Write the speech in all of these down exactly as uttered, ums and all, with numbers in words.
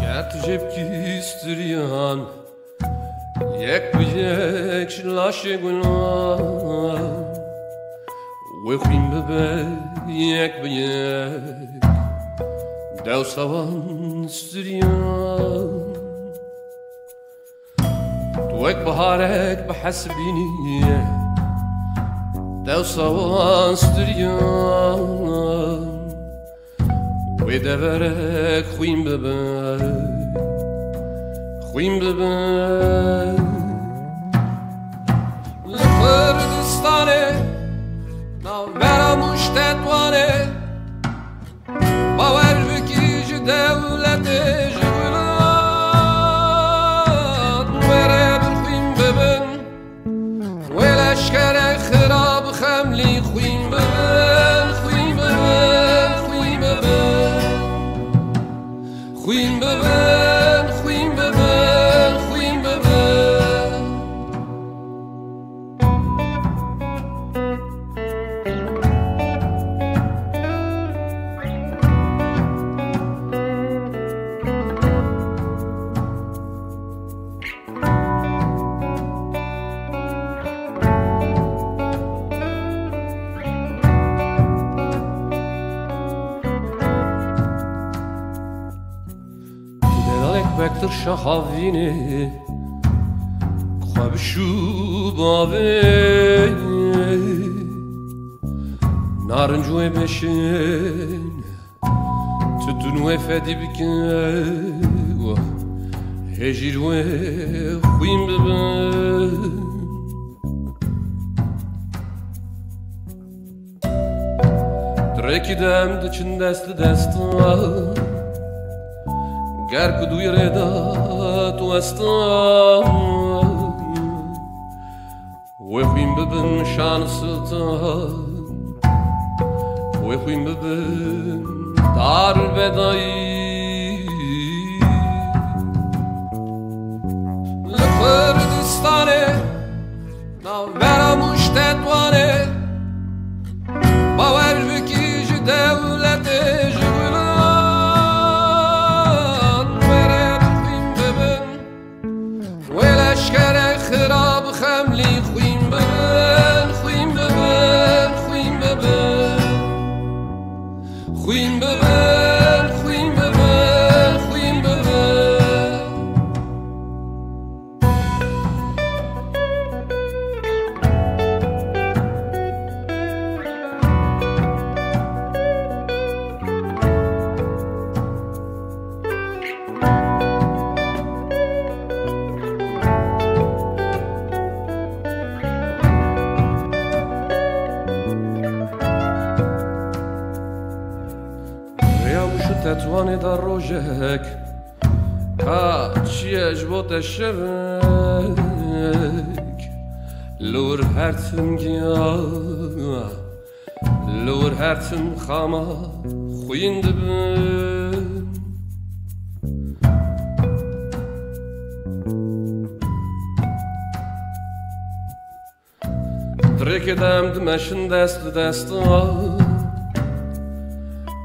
Ger tu jê bikî stiriyan, yek bi yek ji laşê gulan, wê xwîn bibe yek bi yek dewsa wan stiriyan. Tu wek biharek bi hesibînî dewsa wan stiriyan. Wê deverek xwîn bibe, xwîn bibe. Li Kurdistanê navbera Mûş, Tetwanê, bawer bikî ji dewletê, ji gulan wê rê bin xwîn bibin. Wê leşkerek xirab xemlî xwîn bibin, xwîn bibin, xwîn bibin. Xwîn bibin, xwîn bibin, xwîn bibin. Delalek bektir şahavînê, xwe bişû bavê, narinc wê beşin. Tutun wê fedî bike, hêjîr wê xwîn bibe. Di rêkî de em diçin dest li dest, ger ku dûyî rê de tu westa. Wê xwîn bibin şan û siltan, wê xwîn bibin dar û bedayî. Li Kurdistanê, navbera Mûş, Tetwanê, bawer bikî ji dewletê, ji gulan wê rê bin xwîn bibin. Wê leşkerek xirab xemlî xwîn bibin, xwîn bibin, xwîn bibin. Xwîn bibin, xwîn bibin, xwîn bibin. Rêya Mûş û Tetwanê de rojek, ka çi ye ji bo te şevek, li wir her tim giya, li wir her tim xama xwîn dibin. Di rêkê de em dimeşin dest li desta,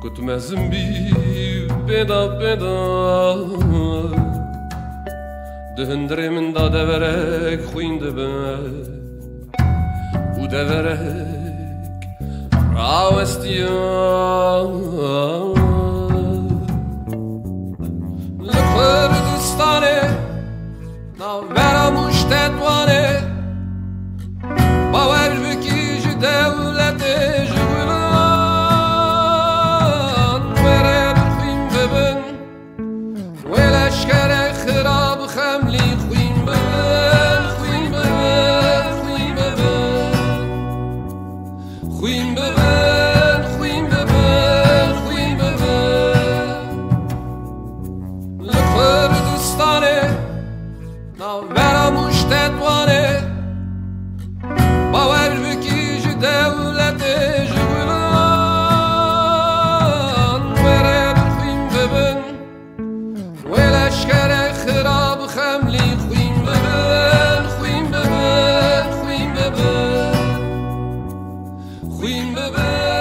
ku tu mezin bî pêda pêda. Di hundirê min de deverek xwîn dibe û deverek rawestiya. Li Kurdistanê, navbera Mûş, Tetwanê, bawer bikî ji dewletê, ji gulan wê rê bin xwîn bibin. Wê leşkerek xirab xemlî xwîn bibin, xwîn bibin, xwîn bibin. Xwîn bibin, xwîn bibin, xwîn bibin. Li Kurdistanê, navbera Mûş, Tetwanê, bawer bikî ji dewletê, ji gulan wê rê bin xwîn bibin. Wê leşkerek xirab xemlî xwîn bibin, xwîn bibin, xwîn bibin. Xwîn bibin,